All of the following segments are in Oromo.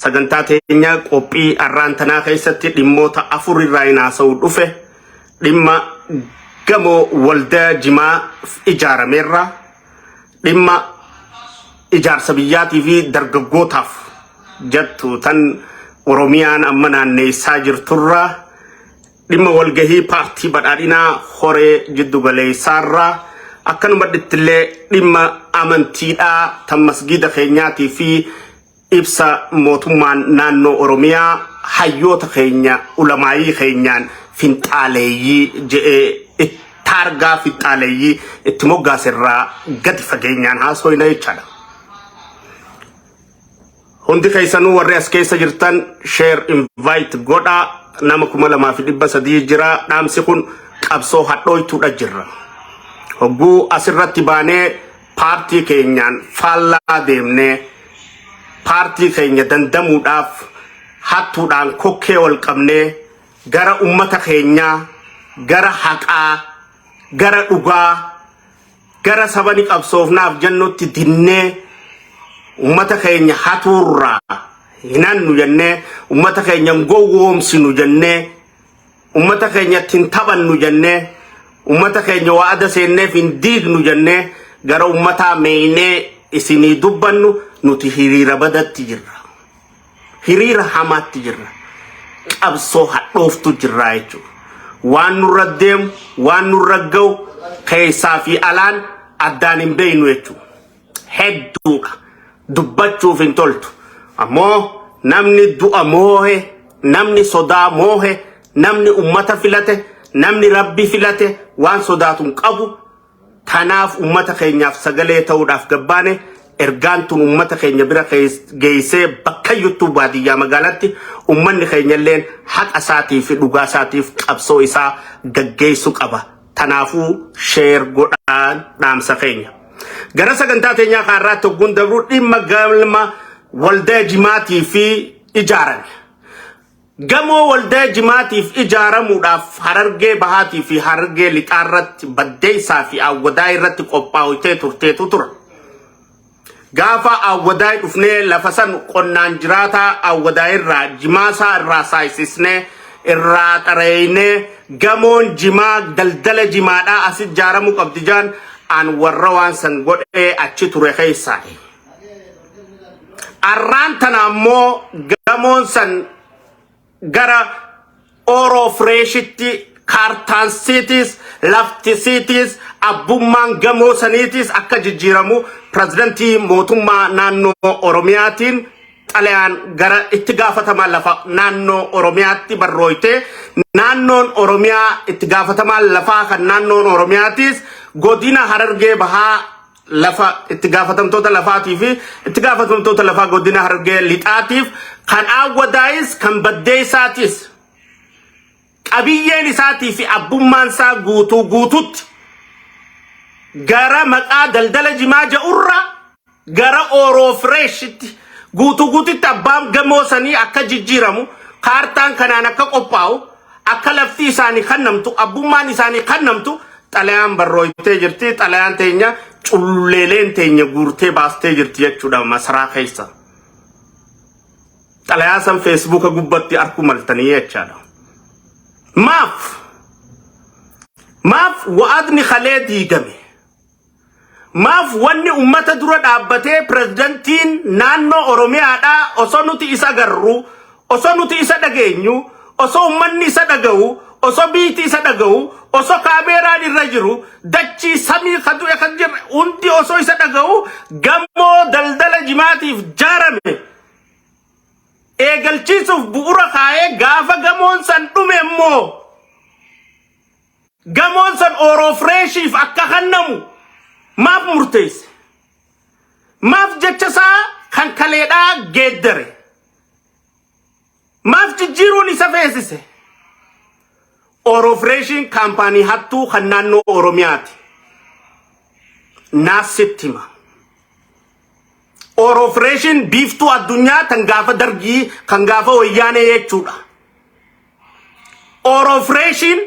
Sagantaa teenya qophii arraan tanaa keessatti dhimmoota afur irraa hin haasa'u dhufe. Dhimma gamoo waldaa jimaa ijaarameerra, dhimma ijaarsa biyyaatii fi dargaggootaaf jettu tan Oromiyaan amma naanneessaa jirturra, dhimma walgahii paartii badhaadhinaa horee jiddu galeessaarra, akkanuma ittillee dhimma amantiidhaa tan masgiida keenyaatii fi ibsa mootummaan naannoo Oromiyaa hayyoota keenya, ulamaayii keenyaan finxaaleeyyii je'ee taargaa finxaaleeyyii itti moggaaserraa gadi fageenyaan haasofna jechaadha. Hundi keessanuu warri as keessa jirtan share, invite godhaa. Nama 2300 jira. Dhaamsi kun qabsoo hadhooytuudha jirra. Hogguu asirratti baanee paartii keenyaan faallaa deemnee, paartii keenya dandamuudhaaf hattuudhaan kokkee wal qabnee, gara ummata keenyaa, gara haqaa, gara dhugaa, gara sabani qabsoofnaaf jennutti dinnee, ummata keenya hatuurraa hinannu jennee, ummata keenya hin gowwoomsinu jennee, ummata keenya ittiin taphannu jennee, ummata keenya waada seenneef hin diignu jennee, gara ummataa meeynee isinii dubbannu, nuti hiriira badatti jirra. Hiriira hamaatti jirra. Qabsoo hadhooftu jirra jechuudha. Waan nurra deemu, waan nurra ga'u keessaa fi alaan addaan hin beeynu jechuudha. Hedduudha. Dubbachuuf hin toltu. Ammoo namni du'a moohe, namni sodaa moohe, namni ummata filate, namni Rabbi filate waan sodaatu hin qabu. Tanaaf ummata keenyaaf sagalee ta'uudhaaf gabbaane. Ergaan tun ummata keenya bira geessee, bakkayyuttuu, baadiyyaa magaalatti, ummanni keenya illeen haqa isaatii fi dhugaa isaatiif qabsoo isaa gaggeessuu qaba. Tanaafuu share godhaan dhaamsa keenya. Gara sagantaa teenyaa kaarraatti hogguun dabruu, dhimma galma waldaa jimaatii fi ijaarame. Gamoo waldaa jimaatiif ijaaramuudhaaf Harargee Bahaatii fi Harargee Lixaa irratti, Baddeessaa fi Awwadaa irratti qophaa'utee turteetu tura. Gaafa Awwadaa dhufnee lafa san qonnaan jiraataa Awwadaa irraa jimaasaa irraa saayisisnee, irraa xareeynee, gamoon jimaa daldala jimaadhaa as ijaaramuu qabdi jaan, an warra waan san godhee achi ture keessaa. Arraan tana ammoo gamoon san gara Oro Freshitti kaartaan siitis, lafti siitis, abbummaan gamoo saniitis akka jijjiiramu pirezidantii mootummaa naannoo Oromiyaatiin xalayaan gara itti gaafatamaa lafa naannoo Oromiyaatti barrooyte. Naannoon Oromiyaa, itti gaafatamaan lafaa kan naannoon Oromiyaatis godina Harargee Bahaa lafa itti gaafatamtoota lafaatii fi itti gaafatamtoota lafaa godina Harargee Lixaatiif, kan Awwadaayis kan Baddeessaatis, qabiyyeen isaatii fi abbummaan isaa guutuu guututti gara maqaa daldala jimaa ja'urra gara Ooroo Fireeshitti guutuu guututti abbaan gamoo sanii akka jijjiiramu, kaartaan kanaan akka qophaa'u, akka lafti isaanii kennamtu, abbummaan isaanii kennamtu xalayaan barrooytee jirti. Xalayaan teenya culleeleen teenya guurtee baastee jirti jechuudha masaraa keessa. Xalayaa san Feesbuuka gubbatti arkuu maltanii jechaadha. Maaf? Maaf wa'adni kalee diigame? Maaf wanni ummata dura dhaabbatee pirezidantiin naannoo Oromiyaadhaa, osoo nuti isa agarru, osoo nuti isa dhageenyu, osoo ummanni isa dhaga'u, osoo biiti isa dhaga'u, osoo kaameeraan irra jiru, dachii samii ka du'e kan jirre hundi osoo isa dhaga'u, gamoo daldala jimaatiif jaarame eegalchiisuuf bu'ura kaa'ee, gaafa gamoon san dhume immoo gamoon san Ooroo Fireeshiif akka kennamu maaf murteesse? Maaf jecha isaa kan kaleedhaa geeddare? Maaf jijjiiruun isa feesise? Ooroo Fireeshiin kaampaanii hattuu kan naannoo Oromiyaati. Naasitti hima. Ooroo Fireeshiin biiftuu addunyaa kan gaafa Dargii, kan gaafa Wayyaanee jechuudha. Ooroo Fireeshiin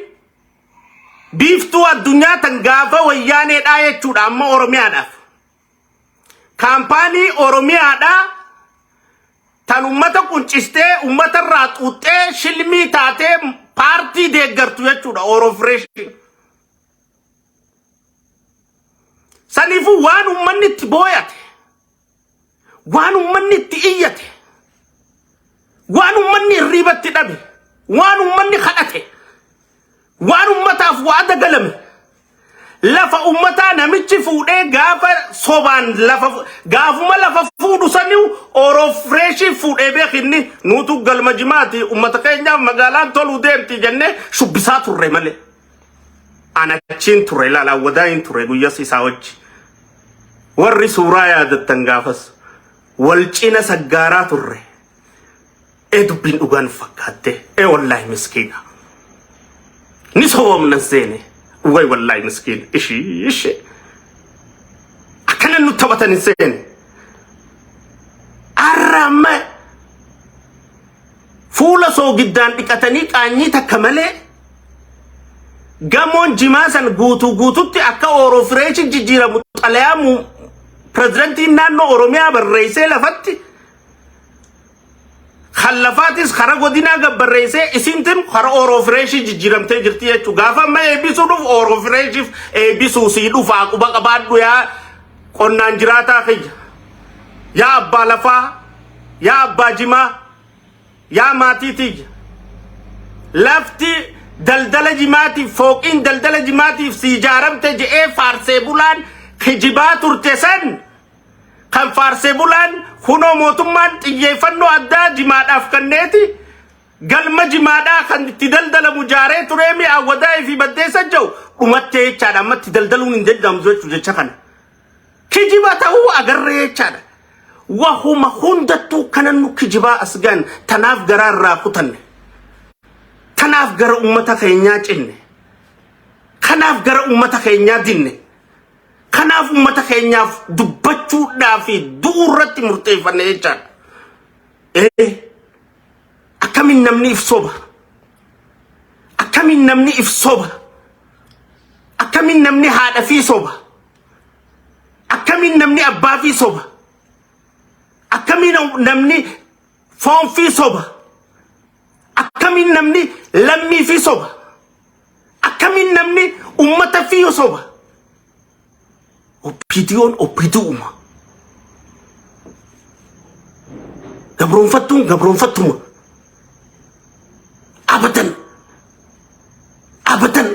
biiftuu addunyaa tan gaafa Wayyaaneedhaa jechuudha amma Oromiyaadhaaf. Kaampaanii Oromiyaadhaa. Tan ummata quncistee ummata irraa xuuxxee shilmii taatee paartii deeggartu jechuudha Oro Fresh. Saniifuu waan ummanni itti booyate, waan ummanni itti iyyate, waan ummanni hirriibatti dhabe, waan ummanni kadhate, waan ummataaf waada galame, lafa ummataa namichi fuudhee gaafa sobaan lafa gaafuma lafa fuudhu saniu Oro Fresh fuudhee beekinni nuutu galma jimaati ummata keenyaaf magaalaan toluu deemti jennee shubbisaa turre malee. An achiin ture ilaala wadaa hin ture guyyas isaa wajji. Warri suuraa yaadattan gaafas wal cina saggaaraa turre. Ee dubbiin dhugaan fakkaatte ee wallaahi miskiina. Ni soboomnan seene. Way wallaahi miskiina ishii ishee. Akkana nu taphatan hin seene. Arra amma fuula soogiddaan dhiqatanii qaanyii takka malee gamoon jimaa san guutuu guututti akka Oro Fresh jijjiiramu xalayaa pirezidantiin naannoo Oromiyaa barreessee lafatti kan lafaatis kara godinaa gabbarreessee isintin kara Oro Fresh jijjiiramtee jirti jechuudha. Gaafa amma eebbisuu dhufu Oro Freshiif eebbisuu sii dhufaa quba qabaadhu yaa qonnaan jiraataa kiyya. Yaa abbaa lafaa, yaa abbaa jimaa, yaa maatii tiyya. Lafti daldala jimaatiif fooqiin daldala jimaatiif si ijaaramte je'ee faarsee bulaan kijibaa turte san kan faarsee bulaan kunoo mootummaan xiyyeeffannoo addaa jimaadhaaf kenneeti galma jimaadhaa kan itti daldalamu jaaree turee mi'a wadaa'ee fi baddeessa jiru dhumattee jechaadha amma itti daldaluun hin danda'amu jechuu jecha kana. Kijiba ta'uu agarree jechaadha. Wahuma hundattuu kanan nu kijibaa as gaan tanaaf garaa irraa kutanne. Tanaaf gara ummata keenyaa cinne. Kanaaf gara ummata keenyaa dinne. Kanaaf ummata keenyaaf dubbachuudhaa fi du'uu irratti murteeffanne jechaadha. Ee akkamiin namni if soba? Akkamiin namni if soba? Akkamiin namni haadha fi soba? Akkamiin namni abbaa fi soba? Akkamiin namni foon fi soba? Akkamiin namni lammii fi soba? Akkamiin namni ummata fi soba? OPDOn OPDOuma. Gabroonfattuun gabroonfattuma. Abadan. Abadan.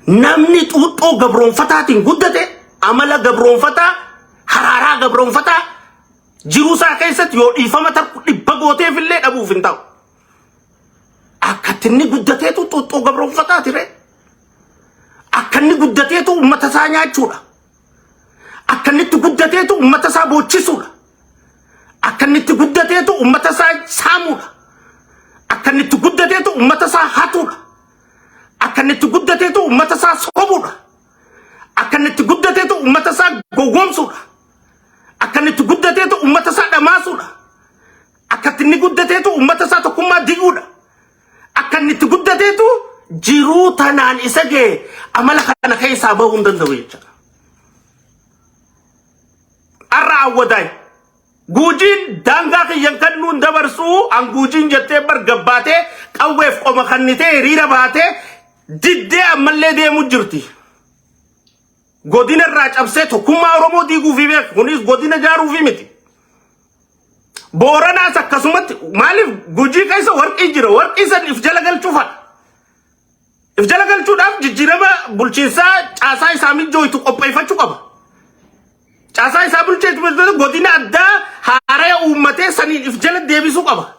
Namni xuuxxoo gabroonfataatiin guddate amala gabroonfataa haraaraa gabroonfataa jiruu isaa keessatti yoo dhiifama takku dhibba gooteef illee dhabuuf hin ta'u. Akkatti inni guddateetu xuuxxoo gabroonfataati ree. Akka inni guddateetu uummata isaa nyaachuudha. Akka inni itti guddateetu uummata isaa boochisuudha. Akka inni itti guddateetu uummata isaa saamuudha. Akka inni itti guddateetu uummata isaa hatuudha. Akka inni itti guddateetu uummata isaa sobuudha. Akka inni itti guddateetu uummata isaa gowwoomsuudha. Akka inni itti guddateetu uummata isaa dhamaasuudha. Akka inni guddateetu uummata isaa tokkummaa diiguudha. Akka inni itti guddateetu jiruu tanaan isa ga'e amala kana keessaa bahuu hin danda'u jechuudha. Har'a awwadaay. Guujiin daangaa kiyyan kan nuun dabarsuu an guujiin jettee bar gabbaatee qawweef qoma kannitee hiriira baatee diddee ammallee deemu jirti. Godina irraa cabsee tokkummaa Oromoo diiguufi beeku. Kunis godina jaaruufi miti. Booranaas akkasumatti maaliif Gujii keessa warqii jira. Warqii san if jala galchuu fadha. If jala galchuudhaaf jijjiirama bulchiinsaa caasaa isaa mijjooytu qopheeffachuu qaba. Caasaa isaa bulcheetu godina addaa haaraya uummatee saniin if jala deebisuu qaba.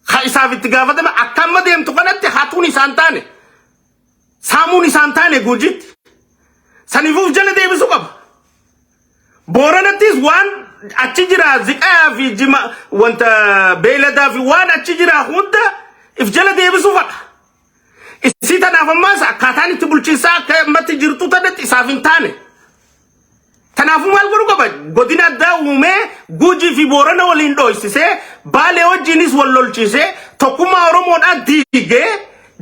Ha isaaf itti gaafatama akka amma deemtu kanatti hatuun isaan taane saamuun isaan taane Gujiitti. Saniifuu if jala deebisuu qaba. Booranattis waan achi jira ziqayaa fi jima wanta beeyladaa fi waan achi jira hunda if jala deebisuu fadha. Isii tanaaf ammaas akkaataan itti bulchiinsaa akka ammatti jirtu tanatti isaaf hin taane. Kanaafuu maal godhuu qaba? Godina addaa uumee Gujii fi Boorana waliin dhooysisee Baalee wajjinis wal lolchiisee tokkummaa Oromoodhaa diigee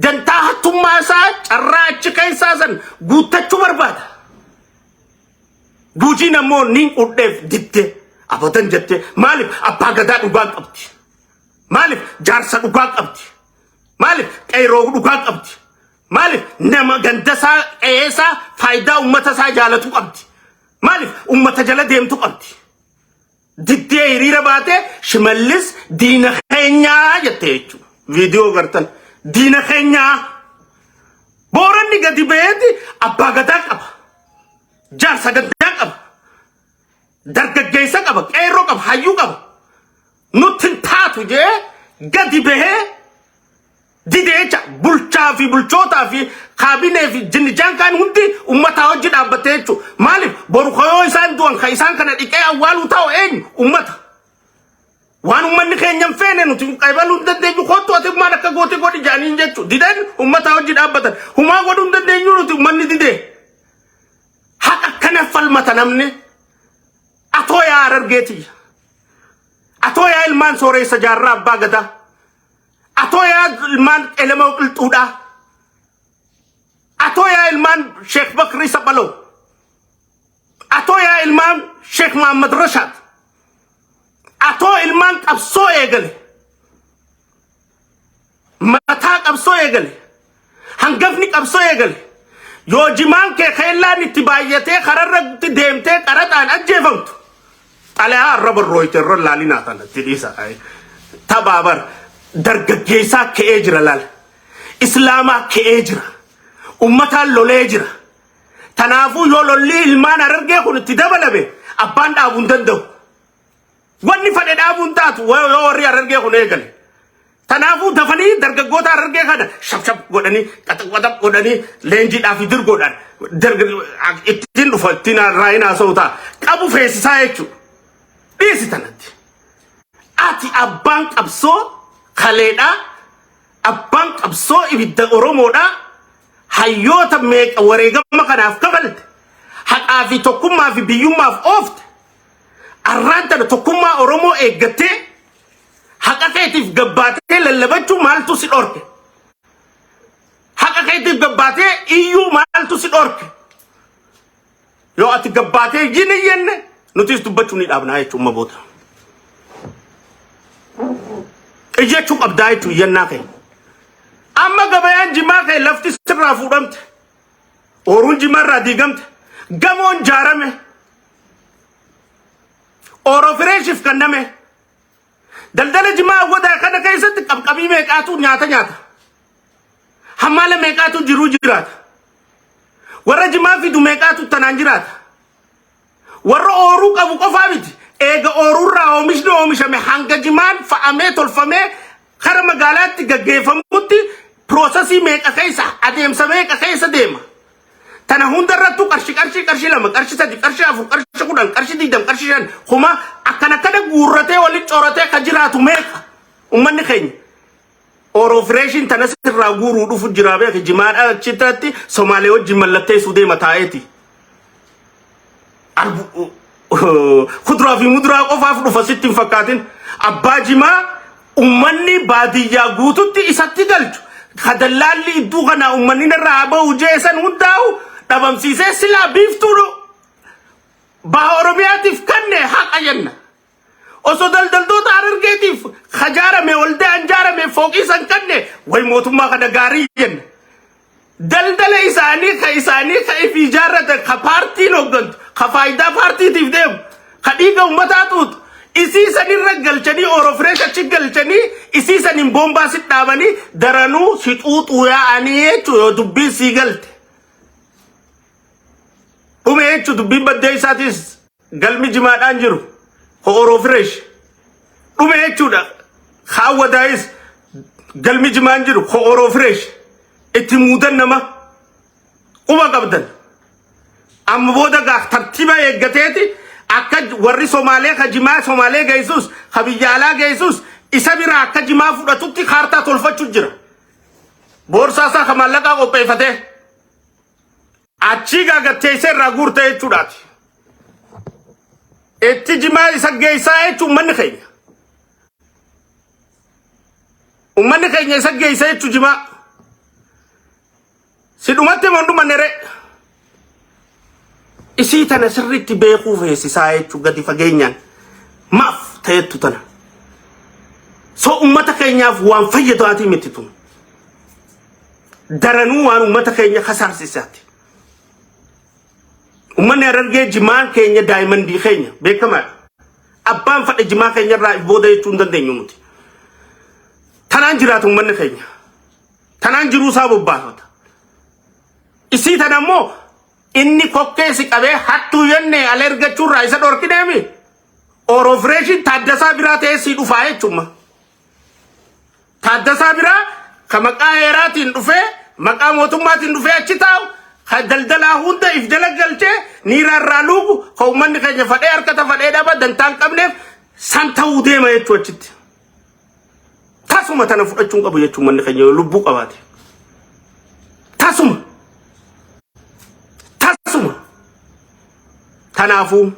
dantaa hattummaa isaa carraa achi keessaa san guuttachuu barbaada. Gujiin ammoo niin qudheef didde. Abadan jettee maaliif abbaa gadaa dhugaa qabdi? Maaliif jaarsa dhugaa qabdi? Maaliif qeeroo dhugaa qabdi? Maaliif nama gandasaa qe'eesaa faayidaa uummata isaa jaalatu qabdi? Maaliif uummata jala deemtu qabdi? Diddee hiriira baatee Shimallis diina keenyaa jette jechuudha. Viidiyoo gartan diina keenyaa. Booranni gadi ba'eeti abbaa gadaa qaba. Jaarsa gandaa qaba. Dargaggeessa qaba. Qeerroo qaba. Hayyuu qaba. Nutti hin taatu jee gadi bahee dide jecha bulchaa fi bulchootaa fi kaabinee fi jinnijaan kaan hundi ummataa hojii dhaabbattee jechuudha. Maaliif boru kayoo isaan du'an kan isaan kana dhiqee awwaaluu ta'u eenyu ummata. Waan ummanni keenya hin feene nuti qabaluu hin dandeenyu kottu ati maal akka goote godhi jedhaniin jechuudha. Dideen ummataa hojii dhaabbatan. Humaa godhuu hin dandeenyu nuti ummanni didee. Haqa akkana falmata namni. Atoo yaa Harargeetiyya. Atoo yaa ilmaan sooreessa jaarraa abbaa gadaa. Atoo yaa ilmaan Elemoo Qilxuudhaa. Atoo yaa ilmaan Sheekh Bakrii Saphaloo. Atoo yaa ilmaan Sheekh Muhammad Rashaad. Atoo ilmaan qabsoo eegale. Mataa qabsoo eegale. Hangafni qabsoo eegale. Yoo jimaan kee keellaan itti baay'atee kararratti deemtee qaraxaan ajjeefamtu. Xalayaa arra barrooyte irra laalinaa tana itti dhiisa. Taphaa bar dargaggeessaa ka'ee jira laal. Islaamaa ka'ee jira. Ummataan lolee jira. Tanaafuu yoo lolli ilmaan Harargee kun itti dabalame abbaan dhaabuu hin danda'u. Wanni fadhe dhaabuu hin taatu yoo warri Harargee kun eegale. Tanaafuu dafanii dargaggoota Harargee kana shaf shaf godhanii qaxaq qaxaq godhanii leenjiidhaa fi dirgoodhaan ittiin dhufa ittiin raayin haasa'u ta'a. Qabu feesisaa jechuudha. Dhiisi tanatti. Ati abbaan qabsoo kaleedhaa abbaan qabsoo ibidda Oromoodhaa hayyoota meeqa wareegama kanaaf kafalte haqaa fi tokkummaa fi biyyummaaf oofte arraan tana tokkummaa Oromoo eeggattee haqa keetiif gabbaatee lallabachuu maaltu si dhorke? Haqa keetiif gabbaatee iyyuu maaltu si dhorke? Yoo ati gabbaatee hin iyyenne nutis dubbachuu ni dhaabnaa jechuun amma booda. Iyyachuu qabdaa jechuun iyyannaa kee. Amma gabayaan jimaa kee lafti sirraa fuudhamte. Ooruun jimaa irraa diigamte. Gamoon jaarame. Ooroo fireeshiif kenname. Daldala jimaa awwadaa kana keessatti qabqabii meeqaatu nyaata nyaata. Hammaala meeqaatu jiruu jiraata. Warra jimaa fidu meeqaatu tanaan jiraata. Warra ooruu qabu qofaa miti. Eega ooruurraa oomishni oomishame hanga jimaan fa'amee tolfamee kara magaalaatti gaggeeffamutti piroosesii meeqa keessa adeemsa meeqa keessa deema. Tana hunda irrattuu qarshii qarshii qarshii 2 qarshii 3 qarshii 4 qarshii 10 qarshii 20 qarshii 5 kuma akkana akkana guurratee walitti coratee ka jiraatu meeqa ummanni keenya. Oro Fireeshiin tana sirraa guuruu dhufu jira beeki jimaadha achitti Somaalee wajjin mallatteessuu deema taa'eeti. Kuduraa fi muduraa qofaaf dhufa sitti hin fakkaatin. Abbaa jimaa ummanni baadiyyaa guututti isatti galchu. Ka dallaalli iddoo kanaa ummanni narraa haa bahu jeesan hundaa'u dhabamsiisee silaa biiftuu baha Oromiyaatiif kanne haqa jenna. Osoo daldaltoota Harargeetiif kajaarame waldaan jaarame fooqii san kanne way mootummaa kana gaarii jenna. Daldala isaanii ka isaanii ka ifii ijaarratan ka paartiin hooggantu ka faayidaa paartiitiif deemu ka dhiiga uummataa xuuxu isii sanirra galchanii Orofireesh achi galchanii isii saniin boombaa si dhaabanii daranuu si xuuxuu yaa'anii jechuudha yoo dubbiin sii galte. Dhume jechuun dubbiin baddee isaatis galmi jimaadhaan jiru ka Orofireesh dhume jechuudha. Kaawwadaayis galmi jimaan jiru ka Orofireesh. Itti muudan nama quba qabdan. Amma booda gaaf tartiiba eeggateeti akka warri Somaalee ka jimaa Somaalee geessus ka biyya alaa geessus isa biraa akka jimaa fudhatutti kaartaa tolfachuu jira. Boorsaa isaa ka maallaqaa qopheeffatee achii gaagatteessee irraa guurte jechuudhaati. Itti jimaa isa geessaa jechuun manni keenya. Ummanni keenya isa geessa jechu jimaa. Si dhumatte moo hin dhumanne ree? Isii tana sirriitti beekuu feesisaa jechuu gadi fageenyaan. Maaf ta'ettu tana. So ummata keenyaaf waan fayyadaatii miti tun. Daranuu waan ummata keenya kasaarsisaati. Ummanni Harargee jimaan keenya daayimandii keenya beekamaadha. Abbaan fadhe jimaa keenya irraa if booda jechuu hin dandeenyu nuti. Tanaan jiraata ummanni keenya. Tanaan jiruu isaa bobbaafata. Isii tana immoo inni kokkee si qabee hattuu jenne ala ergachuurraa isa dhorkineemi. Oorofireeshin Taaddasaa biraa ta'ee sii dhufaa jechuudha. Taaddasaa biraa ka maqaa heeraatiin dhufee maqaa mootummaatiin dhufee achi taa'u ka daldalaa hunda if jala galchee niiraa irraa luugu ka uummanni keenya fadhee harkata fadhee dhaba dantaa hin qabneef san ta'uu deema jechuu achitti. Tasuma tana fudhachuu hin qabu jechuun uummanni keenya yoo lubbuu qabaate. Tasuma. Tasuma. Kanaafuu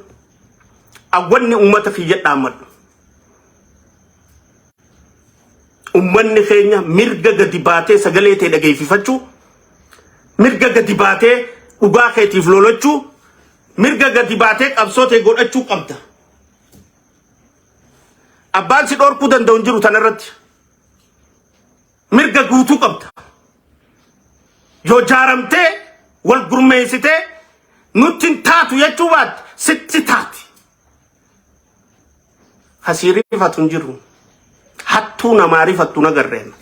awwanni uummata kiyya dhaammadhu. Ummanni keenya mirga gadi baatee sagalee tee dhageeffifachuu, mirga gadi baatee dhugaa keetiif lolachuu, mirga gadi baatee qabsoo tee godhachuu qabda. Abbaan si dhorkuu danda'u hin jiru tanarratti. Mirga guutuu qabda. Yoo jaaramtee wal gurmeessitee nutti hin taatu jechuu baatte sitti taati. Kasii rifatu hin jiru. Hattuu namaa rifattu hin agarreen.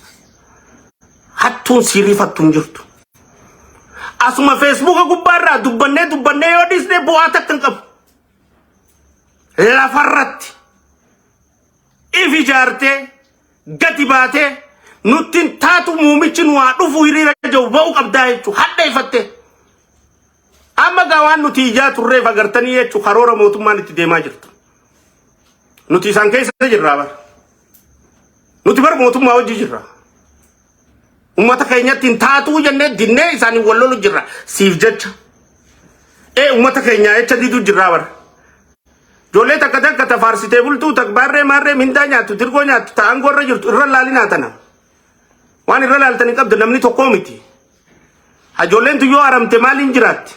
Hattuun sii rifattu hin jirtu. Asuma feesbuuka gubbaarraa dubbannee dubbannee yoo dhiisne bu'aa takka hin qabu. Lafarratti if ijaartee gadi baatee nutti hin taatu muumichi nu haa dhufu hiriira jiru ba'uu qabdaa jechuudha. Hadheeffattee. Amma gaa waan nuti ijaa turreef agartanii jechuun karoora mootummaan itti deemaa jirtu. Nuti isaan keessa jirraa bara. Nuti bara mootummaa hojii jirra. Uummata keenyatti hin taatuu jennee dinnee isaanii wal lolu jirra. Siif jecha. Ee uummata keenyaa jecha diduu jirraa bara. Ijoollee takka takka ta faarsitee bultuu takka baarree maarree mindaa nyaattu dirgoo nyaattu ta aangoo irra jirtu irra laalinaa tana. Waan irra laaltanii qabdu namni tokkoo miti. Ijoolleen tun yoo haramte maaliin jiraatti?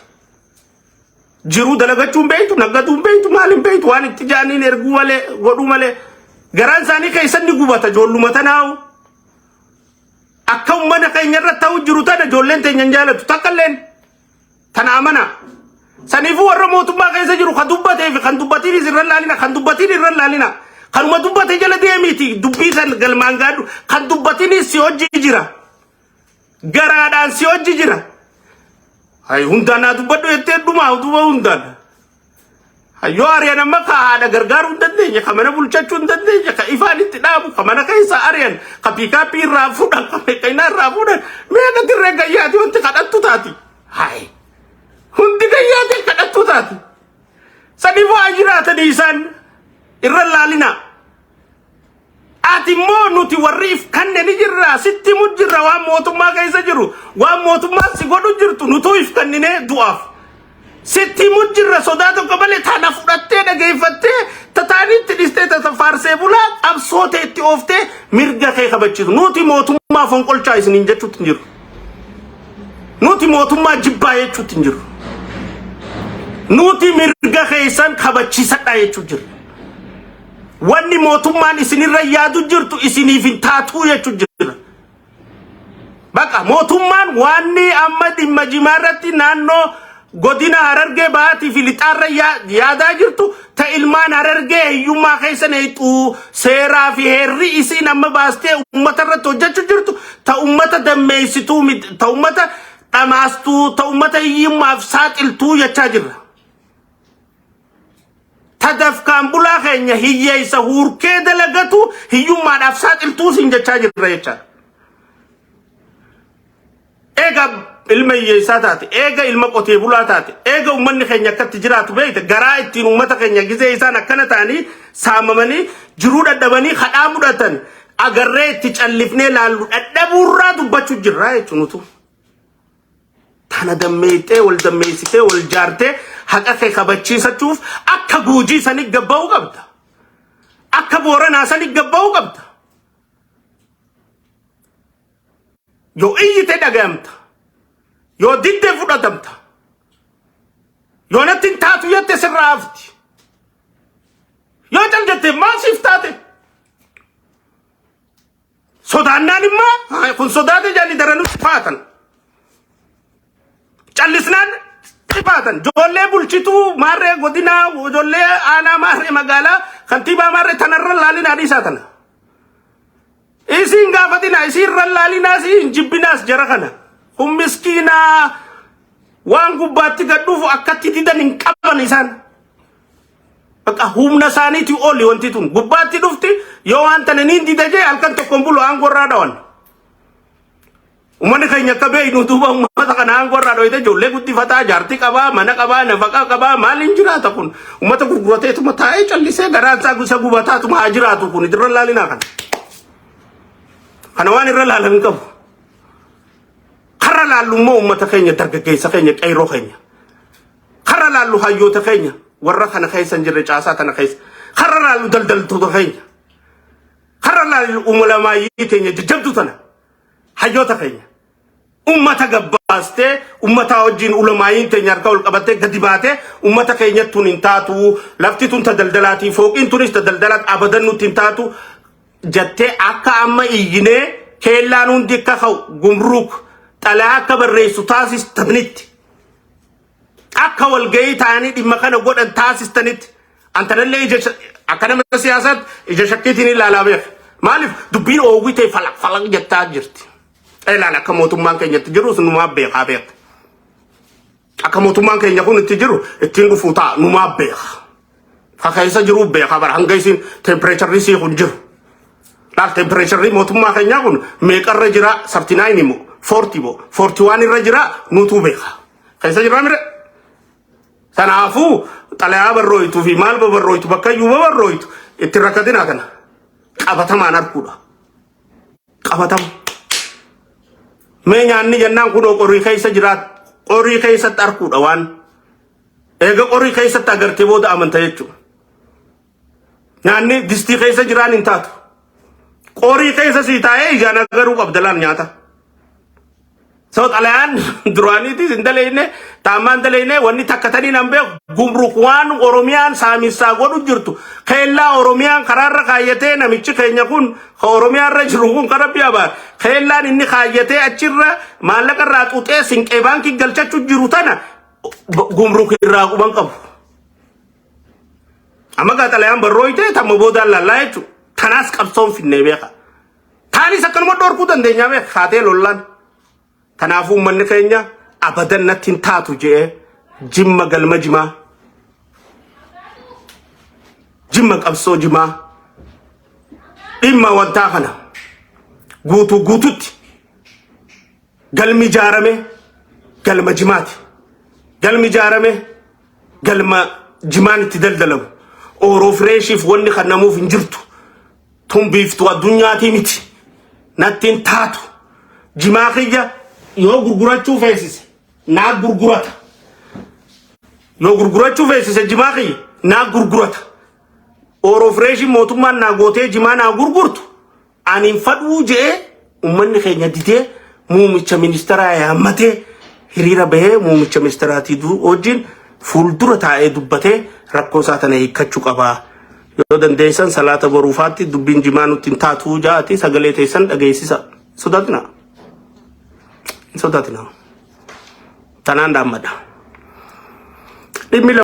Jiruu dalagachuu hin beektu, naggaduu hin beektu, maal hin beektu, waan itti jaaniin erguu malee, godhuu malee. Garaan isaanii keessan ni gubata ijoolluma tanaa'u. Akka uummata keenya irra ta'u jiru tana ijoolleen teenya hin jaalatu takka illeen. Tana amana. Saniifuu warra mootummaa keessa jiru kan dubbatee fi kan dubbatiinis irra laalina, kan dubbatiin irra laalina. Kanuma dubbate jala deemiiti dubbii san galmaan gaadhu. Kan dubbatiinis si hojii jira. Garaadhaan si hojji jira. Hay hundaan naa dubbadhu jettee dhumaa duuba hundaan. Hayyoo ari'an amma ka haadha gargaaruu hin dandeenye, ka mana bulchachuu hin dandeenye, ka ifaan itti dhaabu, ka mana keessa ari'an, ka piikaappii irraa fuudhan, ka meeqaynaa irraa fuudhan, meeqa dirree gayyaati wanti kadhattu taati. Hay hundi gayyaati kadhattu taati. Saniifuu haa jiraatanii isaan irra laalinaa. Ati immoo nuti warri if kanne ni jirra sitti himu jirra waan mootummaa keessa jiru waan mootummaan si godhu jirtu nutuu if kanninee du'aaf. Sitti himu jirra sodaa tokko malee tana fudhattee dhageeffattee tataanitti dhistee tata faarsee bulaa qabsoo tee itti ooftee mirga kee kabachiisu. Nuti mootummaa fonqolchaa isiniin jechuutti hin jiru. Nuti mootummaa jibbaa jechuutti hin jiru. Nuti mirga keessan kabachiisadhaa jechuu jirra. Wanni mootummaan isinirra yaadu jirtu isiniif hin taatuu jechuu jira. Baqa mootummaan waanni amma dhimma jimaa irratti naannoo godina Harargee Bahaatii fi Lixaarra yaadaa jirtu ta ilmaan Harargee hiyyummaa keessa neexxuu seeraa fi heerri isiin amma baastee uummata irratti hojjechuu jirtu ta uummata dammeessituu miti ta uummata dhamaastuu ta uummata hiyyummaaf saaxiltuu jechaa jirra. Ta dafkaan bulaa keenya hiyyeessa huurkee dalagatu hiyyummaadhaaf saaxiltuu siin jechaa jirra jechaadha. Eega ilma hiyyeessaa taate, eega ilma qotee bulaa taate, eega uummanni keenya akkatti jiraatu beekte garaa ittiin uummata keenya gizee isaan akkana ta'anii saamamanii jiruu dhadhabanii kadhaa mudhatan agarree itti callifnee laallu dhadhabuurraa dubbachuu jirra jechuun utuu. Tana dammeeyxee wal dammeessitee wal jaartee haqa kee kabachiisachuuf akka guujii sanii gabba'uu qabda. Akka booranaa sanii gabba'uu qabda. Yoo iyyite dhagayamta. Yoo didde fudhatamta. Yoo natti hin taatu jette sirraa hafti. Yoo cal jette maal siif taate? Sodaannaan immoo kun sodaate jedhanii daranuu faatan. Callisnaan dhibaatan. Ijoollee bulchituu maarree godinaa, ijoollee aanaa maarree magaalaa, kantiibaa maarree tanarra laalinaa dhiisaa tana. Isiin gaafatina, isiin laalinaas hin jibbinaas jara kana. Kun miskiinaa waan gubbaatti gad dhufu akkatti didan hin qaban isaan. Bakka humna isaaniitii oli wanti tun gubbaatti dhufti yoo waan tana niin dida jee halkan tokkoon bulu aangoo irraa dhawan. Uummanni keenya akka beeknu duuba uummata kana aangoo irraa dhoyite ijoollee guddifataa, jaartii qabaa, mana qabaa, nafaqaa qabaa, maaliin jiraata kun? Uummata gurgurateetuma taa'ee callisee garaan isaa isa gubataatuma haa jiraatu kun irra laalinaa kana. Kana waan irra laalan hin qabu. Karra laallu immoo uummata keenya, dargaggeessa keenya, qeerroo keenya. Karra laallu hayyoota keenya warra kana keessa hin jirre caasaa kana keessa. Karra laallu daldaltoota keenya. Karra laallu uumamaayyii keenya jajjabdu tana. Hayyoota keenya. Ummata gabbaastee ummataa wajjin ulamaayiin teenya harka ol qabattee gadi baatee ummata keenyatti tun hin taatu, lafti tun ta daldalaatii, fooqiin tunis ta daldalaat, abadan nutti hin taatu jettee akka amma iyyinee keellaan hundi akka ka'u, gumruuk xalayaa akka barreessu taasistanitti, akka walgahii ta'anii dhimma kana godhan taasistanitti, antanallee ija akka nama siyaasaatti ija shakkiitiin ilaalaa beeka. Maaliif dubbiin oowwii ta'e falaq falaq jettaa jirti. Ilaala, akka mootummaan keenyatti jirus numaa beekaa beeka. Akka mootummaan keenya kun itti jiru ittiin dhufuu ta'a numaa beeka. Ka keessa jiru beekaa bara hanga isin temperature sii kun jiru. Laal, temperature mootummaa keenyaa kun meeqarra jira? 39 moo 40 moo 41 irra jira nutuu beeka. Keessa jira mire. Kanaafuu xalayaa barrooytuu fi maal babarrooytu bakka iyyuu babarrooytu itti rakkatinaa kana qabatamaan arguudha. Qabatama. Mee nyaanni jennaan kunoo qorii keessa jiraat, qorii keessatti arguudha waan. Eega qorii keessatti agartee booda amanta jechuudha. Nyaanni distii keessa jiraan hin taatu. Qorii keessa sii taa'ee ijaan agaruu qabda laal nyaata. So xalayaan duraaniitis hin daleeyne, taammaan daleeyne, wanni takka tanii nan beeku gumruk waan Oromiyaan saaminsaa godhu jirtu, keellaa Oromiyaan karaarra kaayyatee namichi keenya kun ka Oromiyaarra jiru kun kan Rabbi abaar keellaan inni kaayyatee achirra maallaqa irraa xuxee Sinqee baankii galchachuu jiru tana gumruk irraa quban qabu. Amma gaa xalayaan barrooyte tamma boodaan laallaa jechuudha. Tanaas qabsoon finnee beeka. Taanis akkanuma dhorkuu dandeenya beeka kaatee lollaan. Kanaafuu uummanni keenya abadan natti hin taatu je'ee Jimma galma jimaa. Jimma qabsoo jimaa. Dhimma wantaa kana guutuu guututti galmi ijaarame galma jimaati. Galmi ijaarame galma jimaan itti daldalamu. Ooroo fireeshiif wanni kennamuuf hin jirtu. Tun biiftuu addunyaatii miti. Natti hin taatu. Jimaa kiyya yoo gurgurachuu feesise naa gurgurata. Yoo gurgurachuu feesise jimaa kiyya naa gurgurata. Ooroo fireeshii mootummaan naa gootee jimaa naa gurgurtu ani hin fadhuu je'ee uummanni keenya didee muumicha ministeeraa yaammatee hiriira bahee muumicha ministeeraatii wajjin fuuldura taa'ee dubbatee rakkoo isaa tana hiikkachuu qabaa. Yoo dandeessan salaata boruufaatti dubbiin jimaa nutti hin taatu jaati sagalee teessan dhageessisa. Sodaatina. Hin sodaatina. Tanaan dhaammadha. Dhimmi